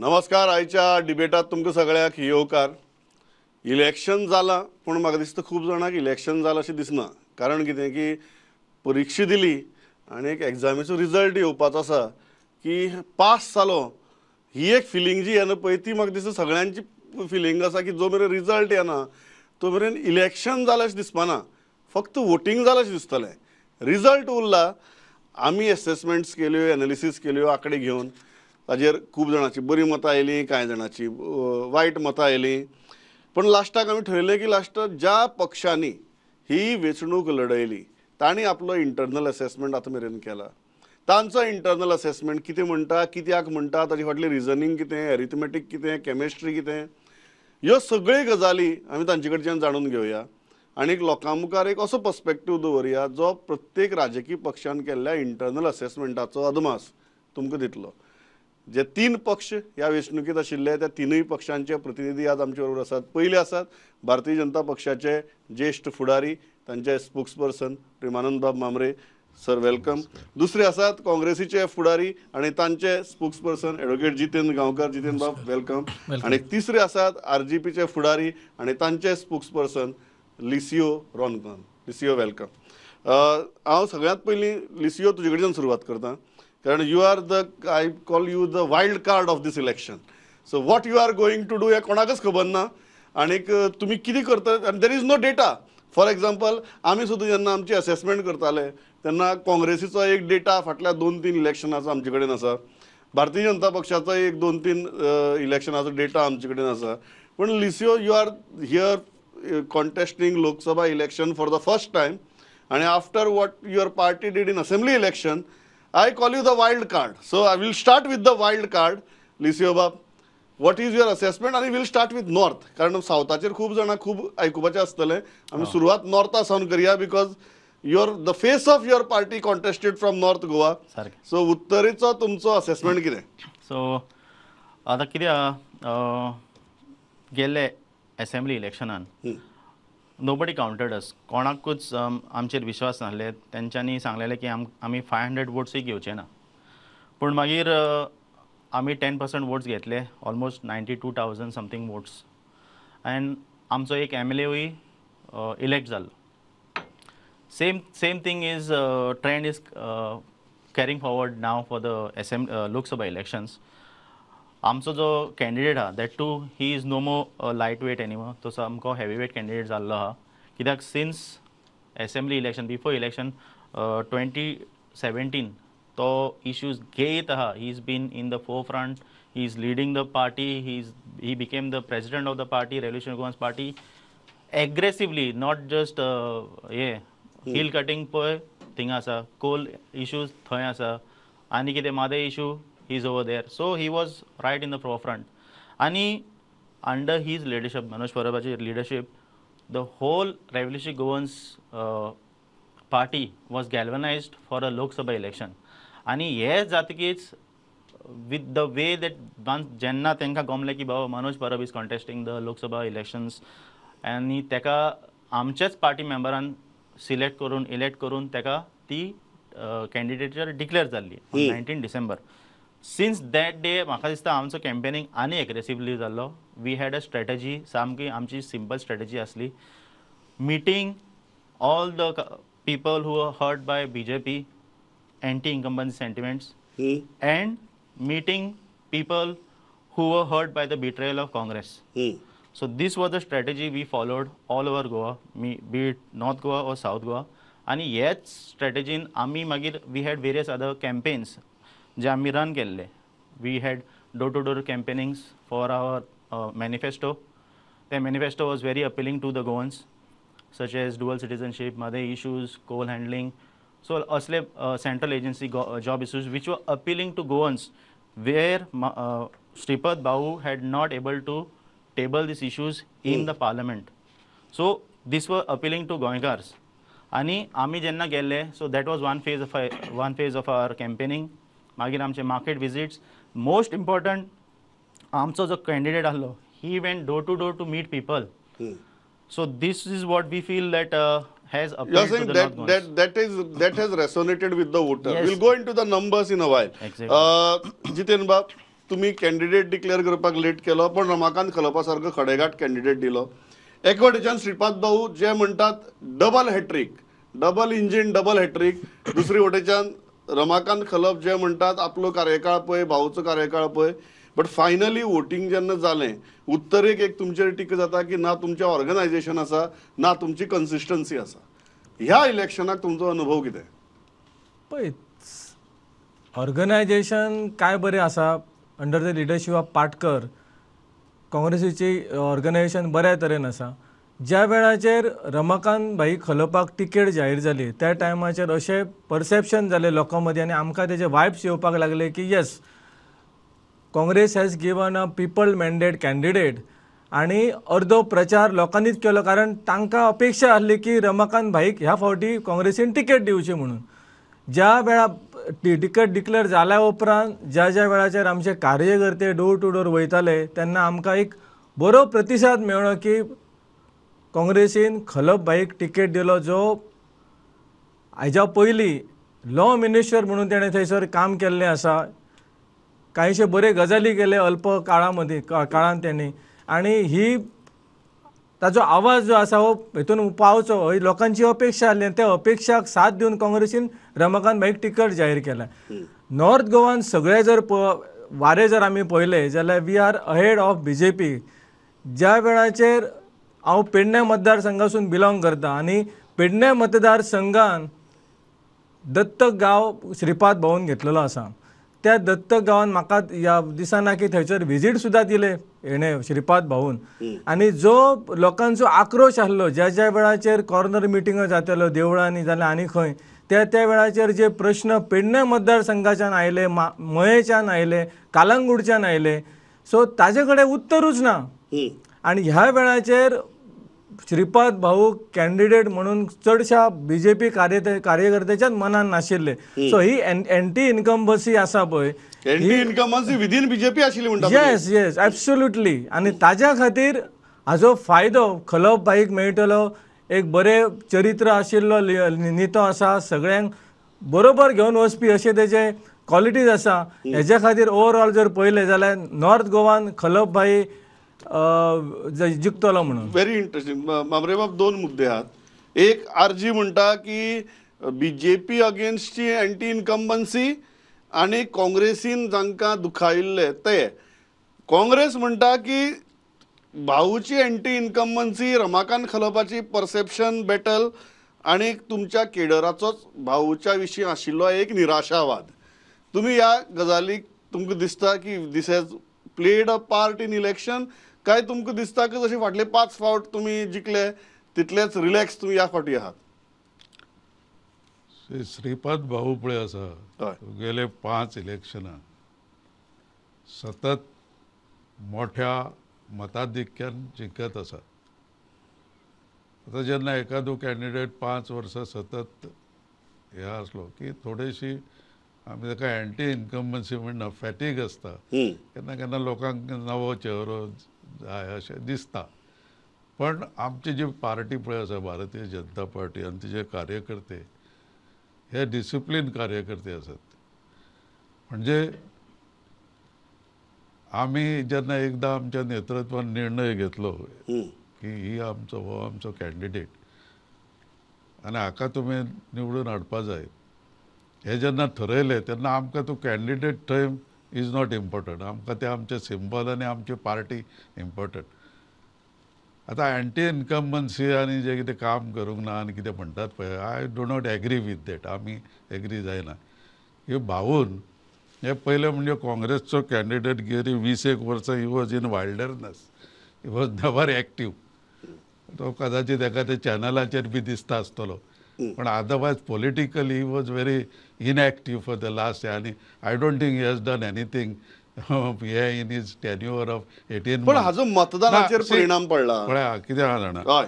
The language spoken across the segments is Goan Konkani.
नमस्कार. आयच्या डिबेटात तुमकां सगळ्यांक येवकार. इलेक्शन जालां पूण म्हाका दिसता खूब जाणांक इलेक्शन जालां अशें दिसना. कारण कितें की परिक्षा दिली आनी एक एग्जामीचो रिजल्ट येवपाचो आसा की पास जालो ही एक फिलींग जी येना पळय ती म्हाका दिसता सगळ्यांची फिलींग आसा की जो मेरेन रिजल्ट येना तो मेरेन इलेक्शन जालें अशें दिसपाना, फक्त वोटींग जालें अशें दिसतलें. रिजल्ट उरला. आमी एसेसमेंट्स केल्यो, एनालिसीस केल्यो, आंकडे घेवन ताजेर खूब जाणांची बरीं मतां आयलीं, कांय जाणांची वायट मतां आयलीं. पूण लास्टाक आमी ठरयलें की लास्टाक ज्या पक्षांनी ही वेंचणूक लढयली तांणी आपलो इंटरनल असेसमेंट आतां मेरेन केला. तांचो इंटरनल असेसमेंट कितें म्हणटा, कित्याक म्हणटा, ताजे फाटलें रिजनींग कितें, एरिथमेटीक कितें, केमिस्ट्री कितें, ह्यो सगळ्यो गजाली आमी तांचे कडच्यान जाणून घेवया आनी लोकां मुखार एक असो पर्सपेक्टीव दवरया जो प्रत्येक राजकीय पक्षान केल्ल्या इंटरनल असेसमेंटाचो अदमास तुमकां दितलो. जे तीन पक्ष ह्या वेंचणुकेंत आशिल्ले त्या तिनूय पक्षांचे प्रतिनिधी आज आमचे बरोबर आसात. पयले आसात भारतीय जनता पक्षाचे ज्येश्ठ फुडारी, तांचे स्पोक्सपर्सन प्रेमानंद बाब मामरे सर, welcome. दुसरे आसात काँग्रेसीचे फुडारी आनी तांचे स्पोक्सपर्सन एडवोकेट जितेंद्र गांवकर. जितेंद्र बाब, welcome. आनी तिसरे आसात आरजीपीचे फुडारी आनी तांचे स्पोक्सपर्सन लिसियो रोन्कॉन. लिसियो, welcome. हांव सगळ्यांत पयलीं लिसियो तुजे कडच्यान सुरवात करता, कारण you are the, I call you the wild card of this election. So what you are going to do हें कोणाकच खबर ना आनीक तुमी कितें करतात आनी there is no data. For example, आमी सुद्दां जेन्ना आमची असेसमेंट करताले तेन्ना काँग्रेसीचो एक डेटा फाटल्या 2-3 इलेक्शनाचो आमचे कडेन आसा, भारतीय जनता पक्षाचो एक 2-3 इलेक्शनाचो डेटा आमचे कडेन आसा. पूण Licio, you are here contesting Lok Sabha election for the first time आनी after what your party did in assembly election, I call you the wild card. So I will start with the wild card. Licio Bab, what is your assessment? And we will start with North. कारण सावथाचेर खूब जाणां खूब आयकुपाचें आसतलें. आमी सुरवात नॉर्था सावन करया because your the face of your party contested from North Goa. So उत्तरेचो तुमचो असेसमेंट कितें? सो आतां कितें गेल्ले असेंब्ली इलेक्शनान नोबडी काउंटेड अस. कोणाकूच आमचेर विश्वास नासले. तेंच्यांनी सांगलेलें की आमी 500 वोट्सूय घेवचे ना. पूण मागीर आमी 10% वोट्स घेतले, ऑलमोस्ट 92,000 समथींग वोट्स. आनी आमचो एक एमएलएय इलेक्ट जाल्लो. Same thing is trend is carrying forward now for the Lok Sabha elections. आमचो जो कॅन्डिडेट आहा that too he is no more light weight anymore. तो सामको हेवी वेट कॅन्डिडेट जाल्लो आहा. कित्याक since assembly election, before election 2017 तो इश्यूज घेयत आहा. He is been in the forefront, he is leading the party, he became the president of the party, Revolutionary Goans Party, aggressively, not just hey hill cutting पळय थिंगा आसा, कोल इश्यूज थंय आसा, आनी कितें Mhadei issue he is over there. So he was right in the forefront. And under his leadership, Manoj Paraba's leadership, the whole Revolutionary Goans party was galvanized for a Lok Sabha election. And हे जातकीच with the way that जेन्ना तेंकां गमलें की बाबा Manoj Parab is contesting the Lok Sabha elections, आनी तेका आमचेच पार्टी मेंबरान सिलेक्ट करून इलेक्ट करून तेका ती कॅन्डिडेचर डिक्लेअर जाल्ली 19 डिसेंबर. सिन्स that day म्हाका दिसता आमचो कॅम्पेनिंग आनी एग्रेसिवली जाल्लो. We had a strategy, सामकी आमची सिंपल स्ट्रेटजी आसली, meeting all the people who are hurt by BJP anti incumbency sentiments and meeting people who were hurt by the betrayal of Congress. So this was the strategy we followed all over Goa, be it North Goa or South Goa. आनी हेच स्ट्रेटजीन आमी मागीर we had various other campaigns जे आमी रन केल्ले. We had door to door campaignings for our manifesto. ते manifesto was very appealing to the Goans, such as dual citizenship, Mhadei issues, coal handling, so असले central agency job issues which were appealing to Goans, where Shripad Bhau had not able to table these issues in the parliament. So this were appealing to Goenkars. आनी आमी जेन्ना गेल्ले, so that was one phase of our campaigning. मागीर आमचे मार्केट विजिट्स. मोस्ट इम्पॉर्टंट, आमचो जो कॅन्डिडेट आसलो he went door to door to meet people. So this is what we feel that has You are appealed to saying the that North Goans. that has resonated with the voter. Yes. We'll go into the numbers in a while. Exactly. Jiten Bab, तुमी कॅन्डिडेट डिक्लेअर करपाक लेट केलो पण रमाकांत खलपा सारको खडेगाठ कॅन्डिडेट दिलो. एक वटेच्यान श्रीपाद भाऊ जे म्हणटात double hat-trick, double engine double hat-trick, दुसरी वटेच्यान रमाकांत खलप जे म्हणटात आपलो कार्यकाळ पळय, भाऊचो कार्यकाळ पळय. बट फायनली वोटींग जेन्ना जालें उत्तरेक एक तुमचेर टिका जाता की ना तुमचें ऑर्गनायजेशन आसा ना तुमची कन्सिस्टन्सी आसा. ह्या इलेक्शनाक तुमचो अनुभव कितें? पळय, ऑर्गनायजेशन काय बरें आसा under the leadership of Patkar. काँग्रेसीची organisation बऱ्या तरेन आसा. ज्या वेळाचेर रमाकांत भाई खलपाक तिकेट जाहीर जाली त्या टायमाचेर अशें परसेप्शन जालें लोकां मदीं आनी आमकां तेजे वायब्स येवपाक लागले की yes, Congress has given a people mandate candidate. आनी अर्दो प्रचार लोकांनीच केलो कारण तांकां अपेक्षा आसली की रमाकांत भाईक ह्या फावटी काँग्रेसीन तिकेट दिवची म्हणून. ज्या वेळा तिकेट डिक्लेअर जाल्या उपरांत ज्या ज्या वेळाचेर आमचे कार्यकर्ते डोर टू डोर वयताले तेन्ना आमकां एक बरो प्रतिसाद मेळ्ळो की काँग्रेसीन खलप भाईक तिकेट दिलो, जो हाज्या पयलीं लॉ मिनिस्टर म्हणून तेणें थंयसर काम केल्लें आसा, कांयशे बरे गजाली केले अल्प काळा मदीं काळान तेणी. आनी ही ताजो आवाज जो आसा हो हेतून पावचो ही लोकांची अपेक्षा आसली आनी त्या अपेक्षाक साथ दिवन काँग्रेसीन रमाकांत भाईक तिकट जाहीर केला. नॉर्थ गोवान सगळे जर वारे जर आमी पळयले जाल्यार we are ahead of BJP. ज्या वेळाचेर हांव पेडणे मतदारसंघासून बिलोंग करता आनी पेडणे मतदारसंघान दत्तक गांव श्रीपाद भाऊन घेतलेलो आसा. त्या दत्तक गांवान म्हाका ह्या दिसाना की थंयसर विजीट सुद्दां दिले हेणे श्रीपाद भाऊन. आनी जो लोकांचो आक्रोश आसलो ज्या ज्या वेळाचेर कॉर्नर मिटिंगो जाताल्यो देवळांनी जाल्यार आनी खंय त्या त्या वेळाचेर जे प्रश्न पेडणे मतदारसंघाच्यान आयले, मयेच्यान आयले, कालंगूटच्यान आयले, सो ताजे कडेन उत्तरूच ना. आनी ह्या वेळाचेर श्रीपाद भाऊ कॅन्डिडेट म्हणून चडशा बीजेपी कार्यकर्त्याच्याच मनान नाशिल्ले. सो ही एंटी इन्कम्बन्सी आसा पळय, एंटी इन्कम्बन्सी विदीन बीजेपी आशिल्ली म्हणटा. येस येस एब्सोल्युटली. आनी ताज्या खातीर हाजो फायदो खलप भाईक मेळटलो. एक बरें चरित्र आशिल्लो नेतो आसा, सगळ्यांक बरोबर घेवन वचपी अशे तेजे क्वॉलिटीज आसा. हेज्या खातीर ओवरऑल जर पळयलें जाल्यार नॉर्थ गोवान खलप भाई जिखतलो म्हणून. Very interesting. म्हांबरे बाब, दोन मुद्दे आहात. एक आरजी म्हणटा की बीजेपी अगेन्स्टची एंटी इन्कम्बन्सी आनी काँग्रेसीन जांकां दुखायिल्ले ते. काँग्रेस म्हणटा की भाऊची एंटी इन्कम्बन्सी, रमाकांत खलपाची परसेप्शन बॅटल आनी तुमच्या केडराचोच भाऊच्या विशीं आशिल्लो एक निराशावाद. तुमी ह्या गजालीक तुमकां दिसता की this has played a part in election काय तुमकां दिसता की जशे फाटले 5 फावट तुमी जिखले तितलेच रिलॅक्स तुमी ह्या फावटी आहात? श्रीपाद भाऊ पळय आसा, गेले 5 इलेक्शनां सतत मोठ्या मताधिक्यान जिखत आसा. आतां जेन्ना एकादो कॅन्डिडेट 5 वर्सां सतत हे आसलो की थोडीशी आमी ताका एंटी इन्कम्बन्सी म्हणना, फॅटीग आसता. केन्ना केन्ना लोकांक नवो चेहरो जाय अशें दिसता. पण आमची जी पार्टी पळय आसा भारतीय जनता पार्टी आनी तिचे कार्यकर्ते हे डिसिप्लीन कार्यकर्ते आसात. म्हणजे आमी जेन्ना एकदां आमच्या नेतृत्वान निर्णय घेतलो की ही आमचो हो आमचो कॅन्डिडेट आनी हाका तुमी निवडून हाडपा जाय हे जेन्ना ठरयलें तेन्ना आमकां तो कॅन्डिडेट थंय is not important. आमकां ते आमचें सिंबल आनी आमची पार्टी इम्पॉर्टंट. आतां एंटी इन्कम्बन्सी आनी जें कितें काम करूंक ना आनी कितें म्हणटात पळय, I do not agree with that. आमी एग्री जायना. हे भाऊन हे पयलें म्हणजे काँग्रेसचो कॅन्डिडेट गेली 20 वर्सां he was in wilderness, he was never active. तो कदाचित एखाद्या चॅनलाचेर बी दिसता आसतलो, पण otherwise politically he was very inactive for the last. आनी I don't think he has done anything हे इन his tenure of 18. पण हाजो मतदानाचेर परिणाम पडला. पळया कितें आहा जाणा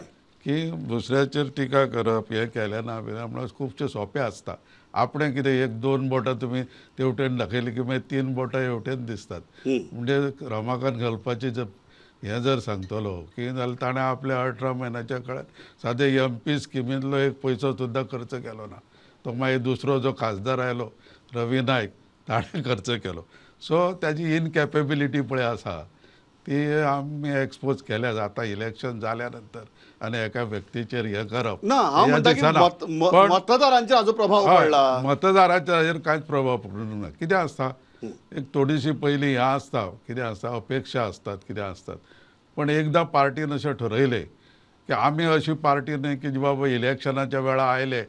की दुसऱ्याचेर टिका करप हें केलें ना म्हणल्यार खुबशें सोंपें आसता. आपणें कितें 1-2 बोटां तुमी तेवटेन दाखयली की मागीर 3 बोटां हेवटेन दिसतात. म्हणजे रमाकांत घालपाची जर हें जर सांगतलो की जाल्यार ताणें आपल्या 18 म्हयन्याच्या काळांत सादें एम पी स्किमींतलो एक पयसो सुद्दां खर्च केलो ना. तो मागीर दुसरो जो खासदार आयलो रवी नायक ताणें खर्च केलो. सो ताजी इनकॅपेबिलिटी पळय आसा ती आमी एक्सपोज केल्या. आतां इलेक्शन जाल्या नंतर आनी एका व्यक्तीचेर हें करप ना, हांव म्हणटा की मतदारांचेर हाजो प्रभाव पडला. मतदारांचेर कांयच प्रभाव पडूंक ना. कितें आसता, एक थोडीशी पयलीं हें आसता, कितें आसता, अपेक्षा आसतात, कितें आसतात, पण एकदां पार्टीन अशें ठरयलें की आमी अशी पार्टी न्हय की बाबा इलेक्शनाच्या वेळार आयले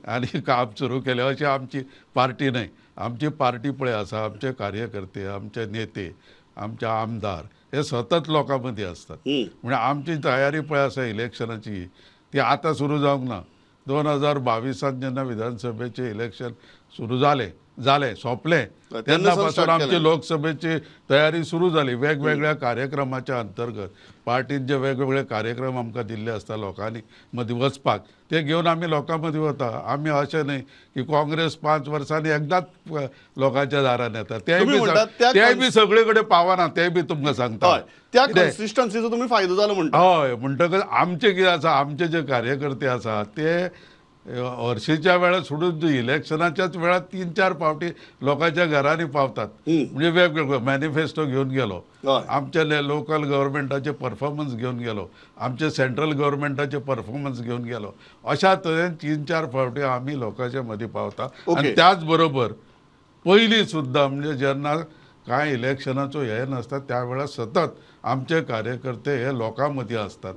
आनी काम सुरू केलें, अशी आमची पार्टी न्हय. आमची पार्टी पळय आसा, आमचे कार्यकर्ते, आमचे नेते, आमचे आमदार हे सतत लोकां मदीं आसतात. म्हणजे आमची तयारी पळय आसा इलेक्शनाची ती आतां सुरू जावंक ना. 2022 जेन्ना विधानसभेचें इलेक्शन सुरू जालें जालें सोंपलें तेन्ना पासून आमची लोकसभेची तयारी सुरू जाली. वेगवेगळ्या कार्यक्रमाच्या अंतर्गत पार्टीन जे वेगवेगळे कार्यक्रम आमकां दिल्ले आसता लोकांनी मदीं वचपाक, ते घेवन आमी लोकां मदीं वता. आमी अशें न्हय की काँग्रेस 5 वर्सांनी एकदांच लोकांच्या दारान येता, तेय बी सगळे कडेन पावना, तेय बी तुमकां सांगता. त्या कन्सिस्टन्सीचो तुमी फायदो जालो म्हणटा. हय, म्हणटकच आमचें कितें आसा, आमचे जे कार्यकर्ते आसा ते हरशीच्या वेळार सोडून इलेक्शनाच्याच वेळार 3-4 फावटी लोकांच्या घरांनी पावतात. म्हणजे वेगवेगळो मॅनिफेस्टो घेवन गेलो, आमच्या लोकल गव्हर्मेंटाचे परफॉर्मन्स घेवन गेलो, आमचे सेंट्रल गव्हर्मेंटाचे परफॉर्मन्स घेवन गेलो. अशा तरेन 3-4 फावटी आमी लोकांच्या मदीं पावता. आनी त्याच बरोबर पयलीं सुद्दां म्हणजे जेन्ना कांय इलेक्शनाचो हे नासता त्या वेळार सतत आमचे कार्यकर्ते हे लोकां मदीं आसतात,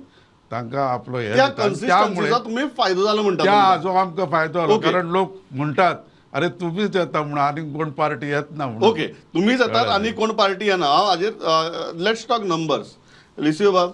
तांकां आपलो हे त्यामुळे तुमी फायदो जालो म्हणटा. त्या हाजो आमकां फायदो जालो, कारण लोक म्हणटात अरे तुमीच येता म्हणून आनी कोण पार्टी येत ना म्हणून. ओके, तुमीच येतात आनी कोण पार्टी येना. हांव हाजेर let's talk numbers. लिसियो बाब,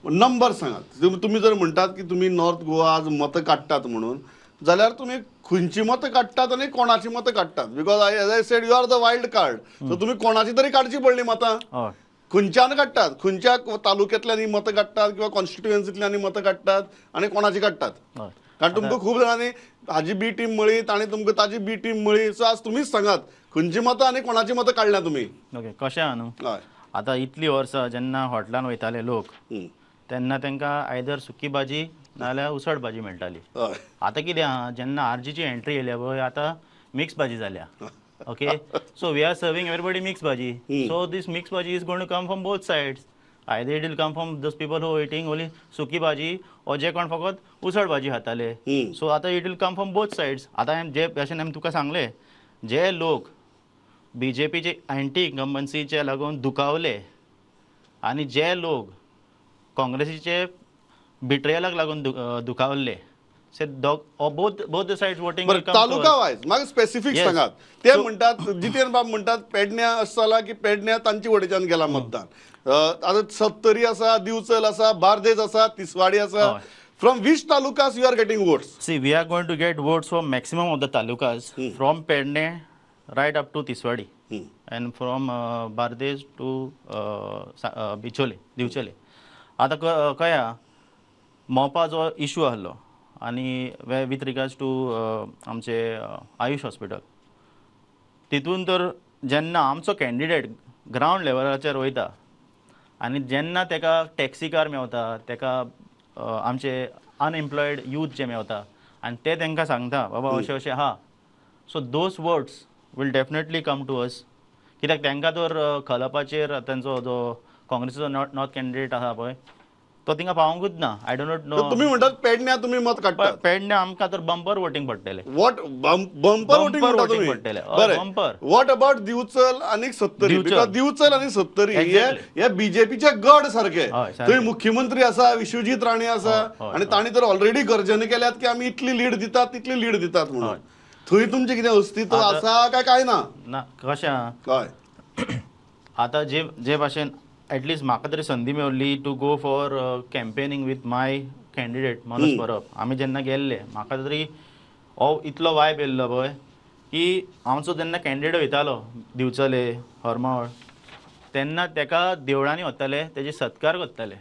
नंबर सांगात. तुमी जर म्हणटात की तुमी नॉर्थ गोवा आज मतां काडटात म्हणून, जाल्यार तुमी खंयची मतां काडटात आनी कोणाची मतां काडटात? Because as I said you are the wild card. So तुमी कोणाची तरी काडची पडली मतां. खंयच्यान काडटात, खंयच्या तालुक्यांतल्यान ही मतां काडटात किंवा कॉन्स्टिट्युएन्सींतल्यान ही मतां काडटात आनी कोणाची काडटात? कारण तुमकां खूब जाणांनी हाजी बी टीम म्हळी, ताणें तुमकां ताजी बी टीम म्हळी. सो आज तुमीच सांगात खंयची मतां आनी कोणाची मतां काडल्या तुमी? ओके, कशें आहा न्हू, आतां इतलीं वर्सां जेन्ना हॉटेलान वयताले लोक तेन्ना तांकां आयदर सुकी भाजी नाजाल्यार उसळ भाजी मेळटाली. आतां कितें आहा, जेन्ना आरजीची एंट्री येयल्या पळय, आतां मिक्स भाजी जाल्या. Okay, so we are serving everybody mixed bhaji. So this mixed bhaji is going to come from both sides. Either it will come from those people who are eating only suki bhaji or जे कोण फकत उसळ भाजी खाताले. So आता it will come from both sides. आता जे भशेन आमी तुका सांगले, जे लोक बीजेपीचे एंटी इन्कम्बन्सीचे लागून दुखावले आनी जे लोक काँग्रेसीचे बिट्रेयलाक लागून दुखावल्ले, both the sides voting. Taluka wise म्हाका स्पेसिफीक सांगात. ते म्हणटात, जितेंद्र बाब म्हणटात पेडण्या अशें जालां की पेडण्या तांचे वटेच्यान गेला मतदान. आतां सत्तरी आसा, दिवचल आसा, बार्देज आसा, तिसवाडी आसा. From which talukas you are getting votes? See, we are going to get votes from maximum of the talukas, from Pedne right up to Tiswadi and from Bardez to Bicholi, Divchale. आतां कया मोपा जो इशू आहलो आनी विथ रिगार्ड्स टू आमचे आयुश हॉस्पिटल, तितून तर जेन्ना आमचो कॅन्डिडेट ग्रावंड लेवलाचेर वयता आनी जेन्ना तेका टॅक्सीकार मेवता, तेका आमचे अनएम्प्लॉयड यूथ जे मेवता आनी ते तांकां सांगता बाबा अशें अशें आहा, so those words will definitely come to us. कित्याक तांकां तर खलपाचेर तांचो जो काँग्रेसीचो नॉर्थ कॅन्डिडेट आसा पळय तो थिंगा पावोंकूच ना. I don't know. तुमी म्हणटात पेडण्या तुमी मत काडटात, पेडण्या आमकां तर बंपर वोटींग पडटलें. What bumper voting voting पडटलें? बंपर. What about Divchal आनी सत्तरी? Because Divchal आनी सत्तरी हे बीजेपीचे गड सारखे. थंय मुख्यमंत्री आसा, विश्वजीत राणे आसा आनी तांणी तर ऑलरेडी गर्जन केल्यात की आमी इतली लीड दितात, तितली लीड दितात म्हणून. थंय तुमचें कितें अस्तित्व आसा काय काय ना? ना, कशें हय, आतां जे जे भाशेन एटलिस्ट म्हाका तरी संदी मेवली to go for campaigning with my candidate Manoj Parab. आमी जेन्ना गेल्ले म्हाका तरी हो इतलो वायब येयल्लो पळय की आमचो जेन्ना कॅन्डिडेट वयतालो दिवचले हरमळ तेन्ना तेका देवळांनी वताले, तेजे सत्कार करताले,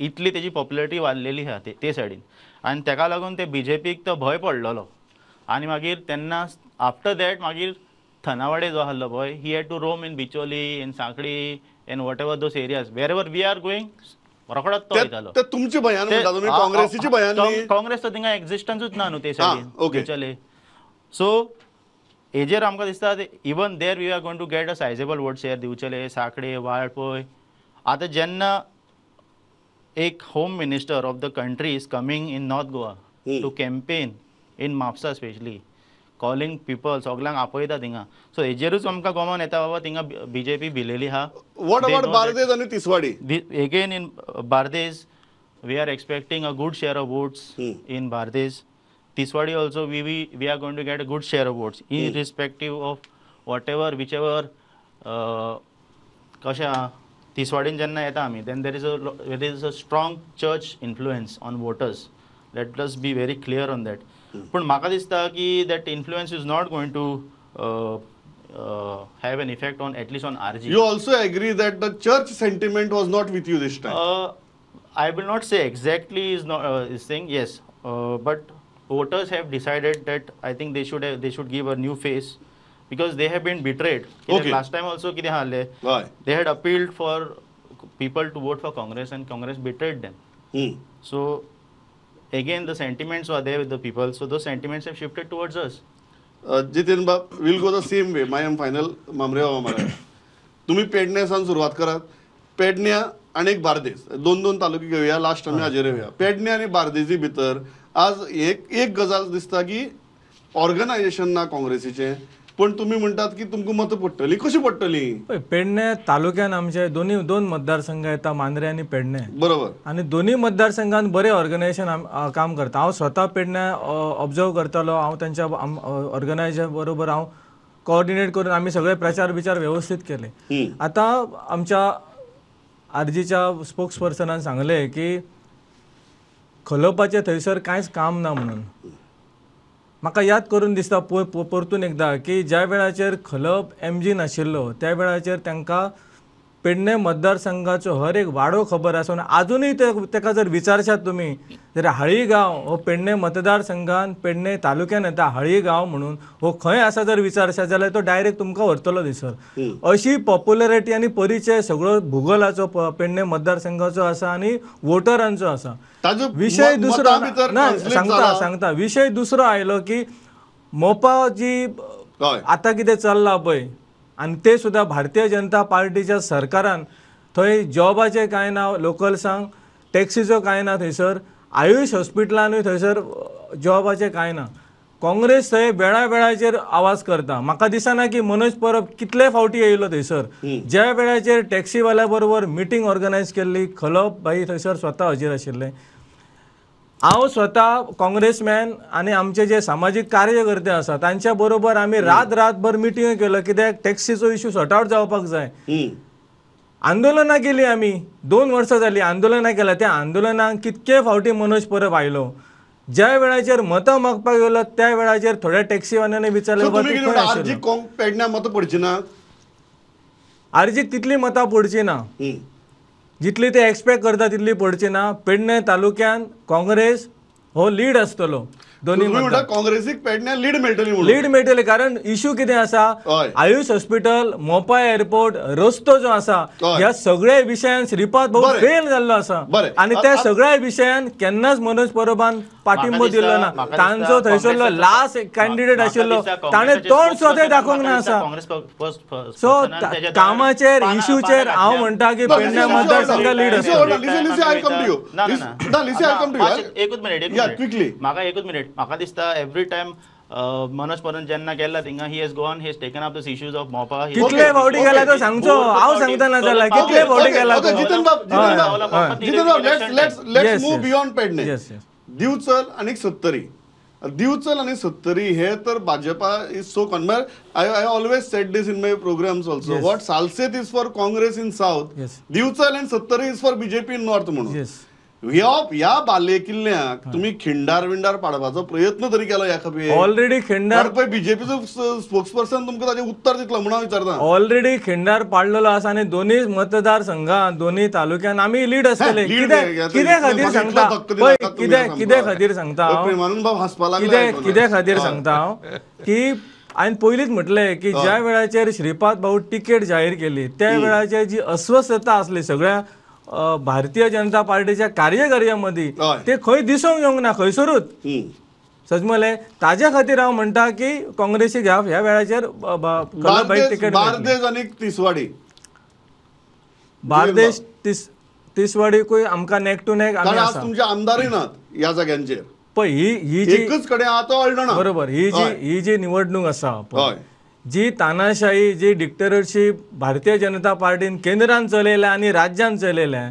इतली तेजी पॉप्युलरिटी वाडलेली आहा ते सायडीन. आनी तेका लागून ते बीजेपीक तो भंय पडलेलो. आनी मागीर तेन्ना आफ्टर that मागीर थनावाडे जो आहलो पळय, he had to roam in Bicholim, in Sanquelim, and whatever those areas, wherever we are going, रोखडोच तो वयतालो. ते तुमचे भंयान म्हणटा तुमी, काँग्रेसीचे भंयान? काँग्रेस तर थिंगा एक्झिस्टन्सूच ना न्हू ते सायडीन. दिवचले. सो हेजेर आमकां दिसता even there we are going to get a sizable vote share. Divchale, Sanquelim, Valpoi. आतां जेन्ना एक home minister of the country is coming in North Goa to campaign in Mapusa specially, calling people, सगल्यांक आपयता थिंगा, सो हेजेरूच आमकां गोमोन येता बाबा थिंगा बीजेपी भिलेली आहा. What about Bardez आनी Tiswadi? Again in Bardez we are expecting a good share of votes in Bardez. Tiswadi also we are going to get a good share of votes irrespective of whatever whichever कशें आहा. तिसवाडीन जेन्ना येता आमी then there is a strong church influence on voters. Let us be very clear on that. पूण म्हाका दिसता की that influence is not going to have an effect on at least on RG. You also agree that the church sentiment was not with you this time? I will not say exactly is not is saying yes, but voters have decided that I think they should give a new face because they have been betrayed. Okay. Last time also कितें आहलें, they had appealed for people to vote for Congress and Congress betrayed them. So again the sentiments were there with the people, so those sentiments have shifted towards us. Jitin Bab, we'll go the same way. My am final Mamre बाबा, तुम्ही पेडण्या सावन सुरवात करात. पेडण्या आनी एक बार्देस, दोन दोन तालुके घेवया, लास्ट आमी हाजेर येवया. पेडण्या आनी बार्देसी भितर आज एक एक गजाल दिसता की ऑर्गनायझेशन ना काँग्रेसीचें, पण तुमी म्हणटात की तुमकां मतां पडटलीं. कशीं पडटलीं? पळय, पेडणे तालुक्यान आमचे दोन मतदारसंघ येता, मांद्रे आनी पेडणे. बरोबर. आनी दोन्ही मतदारसंघान बरें ऑर्गनायझेशन काम करता. हांव स्वता पेडणे ऑब्जर्व करतालो, हांव तांच्या ऑर्गनायझेशन बरोबर हांव कोऑर्डिनेट करून आमी सगळे प्रचार बिचार व्यवस्थीत केले. आतां आमच्या आरजीच्या स्पोक्स पर्सनान सांगलें की खलोपाचें थंयसर कांयच काम ना म्हणून. म्हाका याद करून दिसता परतून एकदां की ज्या वेळाचेर खलप एमजी नाशिल्लो त्या वेळाचेर तांकां पेडणे मतदारसंघाचो हर एक वाडो खबर आसा. आनी आजुनूय तेका जर विचारशात तुमी जाल्यार हाळी गांव हो पेडणे मतदारसंघान पेडणे तालुक्यान येता, हाळी गांव म्हणून हो खंय आसा जर विचारशात जाल्यार तो डायरेक्ट तुमकां व्हरतलो थंयसर. अशी पॉप्युलरिटी आनी परिचय सगळो भुगोलाचो पेडणे मतदारसंघाचो आसा आनी वोटरांचो आसा. विशय दुसरो ना, सांगता विशय दुसरो आयलो की मोपा जी आतां कितें चल्लां पळय आनी ते सुद्दां भारतीय जनता पार्टीच्या सरकारान थंय जॉबाचें कांय ना, लोकल्सांक टॅक्सीचो कांय ना, थंयसर आयुश हॉस्पिटलानूय थंयसर जॉबाचें कांय ना. काँग्रेस थंय वेळा वेळाचेर आवाज करता. म्हाका दिसना की मनोज परब कितले फावटी येयलो थंयसर. ज्या वेळाचेर टॅक्सीवाल्या बरोबर मिटींग ऑर्गनायज केल्ली, खलप भाई थंयसर स्वता हजीर आशिल्ले. हांव स्वता काँग्रेसमॅन आनी आमचे जे सामाजीक कार्यकर्ते आसा तांच्या बरोबर आमी रात रातभर मिटिंग केलो कित्याक टॅक्सीचो इशू सॉर्ट आवट जावपाक जाय. आंदोलनां केली आमी, 2 वर्सां जालीं आंदोलनां केल्या. त्या आंदोलनाक कितके फावटी मनोज परब आयलो. ज्या वेळाचेर मतां मागपाक गेलो त्या वेळाचेर थोड्या टॅक्सीवाल्यांनी विचारलें, मतां पडची ना, आरजीक तितली मतां पडची ना जितली ते एक्सपेक्ट करता तितली पडची ना. पेडणे तालुक्यान काँग्रेस हो लीड आसतलो. दोन्ही काँग्रेसीक पेडण्या लीड मेळटली, लीड मेळटली. कारण इशू कितें आसा, आयुष हॉस्पिटल, मोपा एअरपोर्ट, रस्तो जो आसा, ह्या सगळ्या विशयान श्रीपाद भाऊ फेल जाल्लो आसा. आनी त्या सगळ्या विशयान केन्नाच मनोज परबान पाठिंबो दिलो ना. तांचो थंयसरलो लास्ट कॅन्डिडेट आशिल्लो, ताणें तोंड सुद्दां दाखोवंक ना आसा. सो कामाचेर इशूचेर हांव म्हणटा की पेडण्या मतदारसंघ लीड आसतलो. एकूच मिनिट, म्हाका एकूच मिनिट. म्हाका दिसता एवरी टायम मनोज परब जेन्ना गेला थिंगा he has gone, he has taken up this issues of Mopa. कितले फावटी गेला तो सांगचो, हांव सांगता ना जाल्यार कितले फावटी गेला. जितन बाब, let's move beyond Pedne. Divchal आनी सत्तरी, दिवचल आनी सत्तरी हे तर Bhajpa is so कॉन्मर. I always said this in my programmes also, what Salcete is for Congress in south, Divchal and Sattari is for BJP in north. म्हणून ह्या बाले किल्ल्याक तुम्ही खिंडार विंडार पाडपाचो प्रयत्न तरी केला ह्या खपे? ऑलरेडी खिंडार पळय बीजेपीचो स्पोक्स पर्सन तुमकां ताजें उत्तर दितलो म्हणून हांव विचारता. ऑलरेडी खिंडार पाडलेलो आसा आनी दोन्ही मतदारसंघात दोन्ही तालुक्यान आमी लीड आसतले. कितें खातीर सांगता पळय, कितें खातीर सांगता हांव, कितें खातीर सांगता हांव की हांवें पयलींच म्हटलें की ज्या वेळाचेर श्रीपाद भाऊ तिकेट जाहीर केली त्या वेळाचेर जी अस्वस्थता आसली सगळ्या भारतीय जनता पार्टीच्या कार्यकर्त्यां मदीं, ते खंय दिसूंक येवंक ना खंयसरूच. सजमले ताज्या खातीर हांव म्हणटा की काँग्रेसीक ह्या वेळाचेर खलप तिकेट. बार्देज आनी तिसवाडी, बार्देश तिसवाडीकूय आमकां नेक टू नेक. आज तुमचे आमदारय नात ह्या जाग्यांचेर. पळय ही जी एकच कडेन आतां अळदणा, बरोबर, ही जी निवडणूक आसा पळय, जी तानाशाही, जी डिक्टेटरशीप भारतीय जनता पार्टीन केंद्रान चलयल्या आनी राज्यान चलयल्या,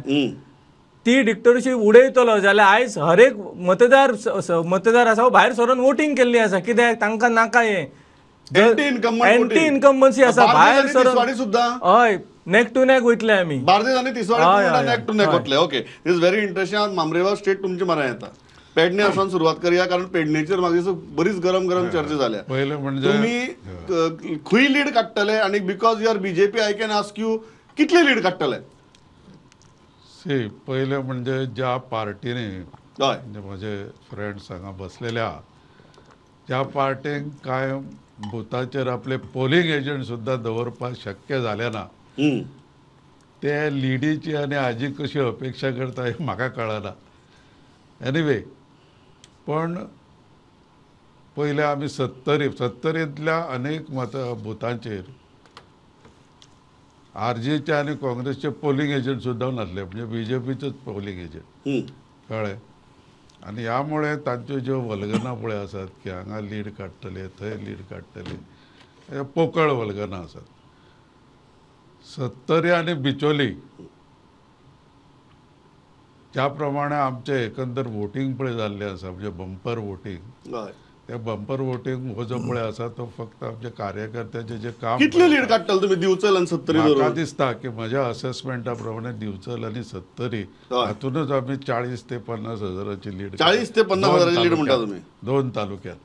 ती डिक्टेटरशीप उडयतलो जाल्यार आयज हर एक मतदार मतदार आसा भायर सरून वोटींग केल्ली आसा. कित्याक तांकां नाका हें एंटी इनकम्बन्सी आसा भायर सरून. हय, नेक टू नेक वयतले आमी. बार्देज आनी तिसवाडी नेक टू नेक वतले. Okay, is very interesting. Mambrewar state तुमचे मरा येता. पेडणे सावन सुरवात करया, कारण पेडणेचेर म्हाका दिसता बरीच गरम गरम चर्चा जाल्या. पयलें म्हणजे तुमी खंय लीड काडटले आनी because you are BJP I can ask you कितली लीड काडटले? सी, पयलें म्हणजे ज्या पार्टीने, म्हणजे म्हजे फ्रेंड्स हांगा बसलेले आहा, ज्या पार्टीक कांय बुथाचेर आपले पोलिंग एजंट सुद्दां दवरपाक शक्य जालें ना, ते लिडीची आनी हाजी कशी अपेक्षा करता हें म्हाका कळना. एनिवे, पण पयले आमी सत्तरींतल्या अनेक मत बुथांचेर आरजीचे आनी काँग्रेसचे पोलिंग एजंट सुद्दां नासले, म्हणजे बीजेपीचेच पोलिंग एजंट, कळ्ळें. आनी ह्या मुळे तांच्यो ज्यो वल्गना पळय आसात की हांगा लीड काडटले, थंय लीड काडटले, हे पोकळ वल्गना आसात. सत्तरी आनी बिचोली ज्या प्रमाणे आमचें एकंदर वोटींग पळय जाल्लें आसा, म्हणजे बंपर वोटींग, ते बंपर वोटींग हो जो पळय आसा तो फक्त आमच्या कार्यकर्त्यांचें जें काम. कितली लीड काडटले तुमी दिवचल आनी सत्तरी? म्हाका दिसता की म्हज्या असेसमेंटा प्रमाणे दिवचल आनी सत्तरी हातूनच आमी 40 ते 50 हजाराची लीड, 40 ते 50 हजाराची लीड म्हणटा तुमी दोन तालुक्यात.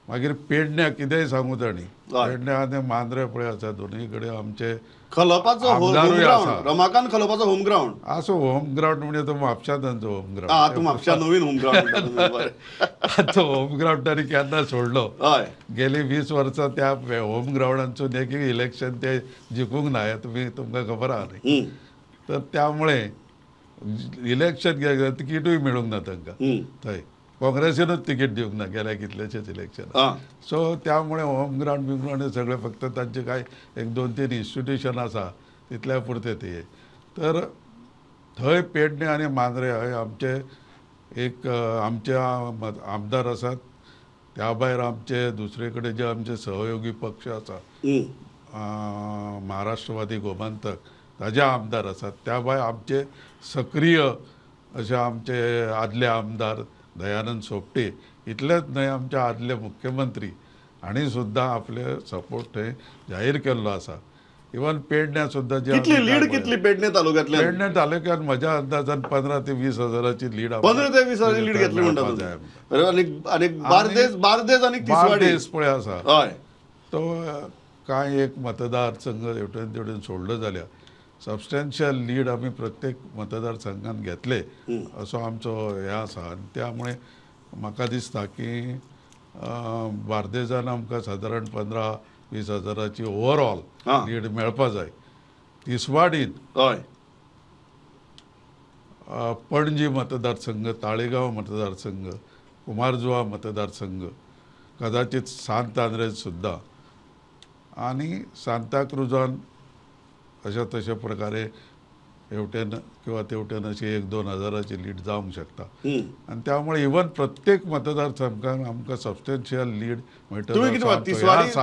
मागीर पेडण्या कितेंय सांगू तांणी, पेडण्या आनी मांद्रे पळय आसा, दोनूय कडेन आमचे खलपाचो आमदारूय आसा. रमाकांत खलपाचो होम ग्रावंड आसो. होम ग्रावंड म्हणजे तो म्हापशा तांचो होम ग्रावंड. तूं म्हापशा नवीन होम ग्रावंड. तो होम ग्रावंड तांणी केन्ना सोडलो, गेली 20 वर्सां त्या होम ग्रावंडांसून एक इलेक्शन ते जिखूंक ना, तुमी तुमकां खबर आहा न्ही. तर त्यामुळे इलेक्शन तिकीटूय मेळूंक ना तांकां, थंय काँग्रेसीनूच तिकीट दिवंक ना गेल्या कितलेशेच इलेक्शन. सो त्यामुळे होम ग्रावंड बिग्रावंड हे सगळे फक्त तांचे काय 1 2 3 इन्स्टिट्युशन आसा तितल्या पुरते ते. तर थंय पेडणे आनी मांद्रे हय आमचे एक आमचे आमदार आसात, त्या भायर आमचे दुसरे कडेन जे आमचे सहयोगी पक्ष आसा महाराष्ट्रवादी गोमंतक ताजे आमदार आसात, त्या भायर आमचे सक्रीय अशे आमचे आदले आमदार दयानंद सोपटे, इतलेंच न्हय आमचे आदले मुख्यमंत्री हांणी सुद्दां आपले सपोर्ट थंय जाहीर केल्लो आसा. इवन पेडण्या सुद्दां जे कितली लीड, कितली पेडणे तालुक्यांतल्यान? पेडणे तालुक्यात म्हज्या अंदाजान 15 ते 20 हजाराची लीड, 15 ते 20 हजाराची लीड घेतली म्हणटा. आनी बार्देज, बार्देज आनी बार्देज पळय आसा तो कांय एक मतदारसंघ हेवटेन तेवटेन सोडलो जाल्यार सबस्टेन्शियल लीड आमी प्रत्येक मतदारसंघात घेतले असो आमचो हें आसा. आनी त्यामुळे म्हाका दिसता की बार्देजान आमकां सादारण 15-20 हजाराची ओवरऑल लीड मेळपा जाय. तिसवाडीन हय पणजी मतदारसंघ, ताळेगांव मतदारसंघ, कुमारजुवा मतदारसंघ, कदाचित सांत आंद्रेज सुद्दां आनी सांताक्रुजान अशा तशा प्रकारे हेवटेन किंवा तेवटेन अशी 1-2 हजाराची लीड जावंक शकता. आनी त्यामुळे इवन प्रत्येक मतदारसंघान आमकां सबस्टेन्शियल लीड मेळटली.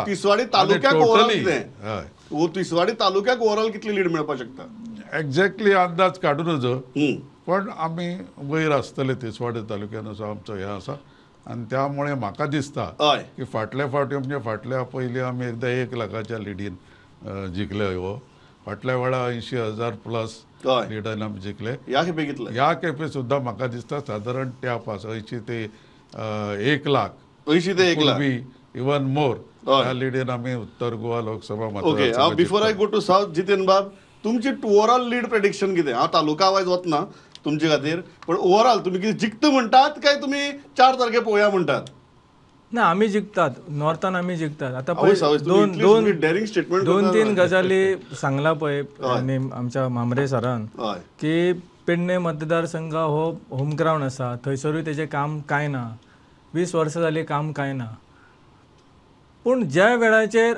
तिसवाडी तालुक्याक ओवरऑल कितें? तिसवाडी तालुक्याक ओवरऑल कितली लीड मेळपाक शकता? एक्झॅक्टली अंदाज काडूं नजो, पण आमी वयर आसतले तिसवाडी तालुक्यान असो आमचो हें आसा. आनी त्यामुळे म्हाका दिसता की फाटल्या फावटी म्हणजे फाटल्या पयलीं आमी एकदां 1 लाखाच्या लिडीन जिखले, हो फाटल्या वेळा 80,000 प्लस लिडान आमी जिखले. ह्या खेपे कितले? ह्या खेपे सुद्दां म्हाका दिसता सादारण त्या पास 80 ते 1 लाख, 80 ते 1 लाख इवन मोर ह्या लिडीन आमी उत्तर Goa Lok Sabha. Okay, before I go to south, Jiten बाब, तुमची ओवरऑल लीड प्रेडिक्शन कितें? हांव तालुका वायज वतना तुमचे खातीर, पण ओवरऑल तुमी कितें जिखता म्हणटात काय तुमी 4 तारखे पळोवया म्हणटात? ना, आमी जिखतात, नॉर्थान आमी जिखतात. आतां पळय दोन डेरिंग स्टेटमेंट, 2-3 गजाली सांगला पळय आनी आमच्या मामरे सरान की पेडणे मतदारसंघ हो होम ग्रावंड आसा, थंयसरूय तेजें काम कांय ना. 20 वर्सां जालीं काम कांय ना. पूण ज्या वेळाचेर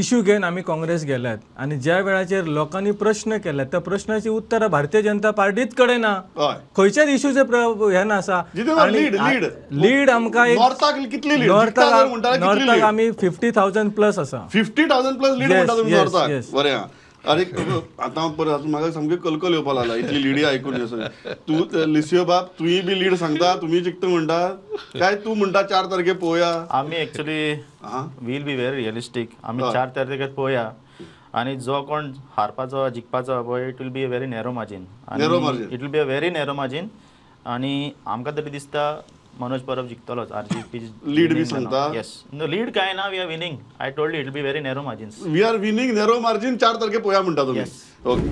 इश्यू घेवन आमी काँग्रेस गेल्यात आनी ज्या वेळाचेर लोकांनी प्रश्न केल्यात त्या प्रश्नाची उत्तरां भारतीय जनता पार्टीच कडेन ना. खंयच्याच इश्यूचे हें ना आसा. लीड आमकां नॉर्थाक आमी 50,000 प्लस आसा. 50,000 प्लस लीड म्हणटा तुमी नॉर्थाक. बरें आहा. अरे आतां परत म्हाका सामकी कलकल येवपा लागला इतली लिडी आयकून. तूं लिसियो बाब तुवें बी लीड सांगता, तुमी जिखता म्हणटा काय तूं म्हणटा 4 तारखे पळोवया? आमी actually will be very realistic. आमी 4 तारखेक पळोवया आनी जो कोण हारपाचो जिखपाचो पळय it will be a very narrow margin. It will be a very narrow margin. आनी आमकां तरी दिसता मनोज परब जिखतलोच. आरजीपी लीड बी सांगता? येस, लीड काय ना, we are winning. I told you it will be very narrow margins. We are winning narrow margin. 4 तारखे पळोवया म्हणटा तुमी? ओके.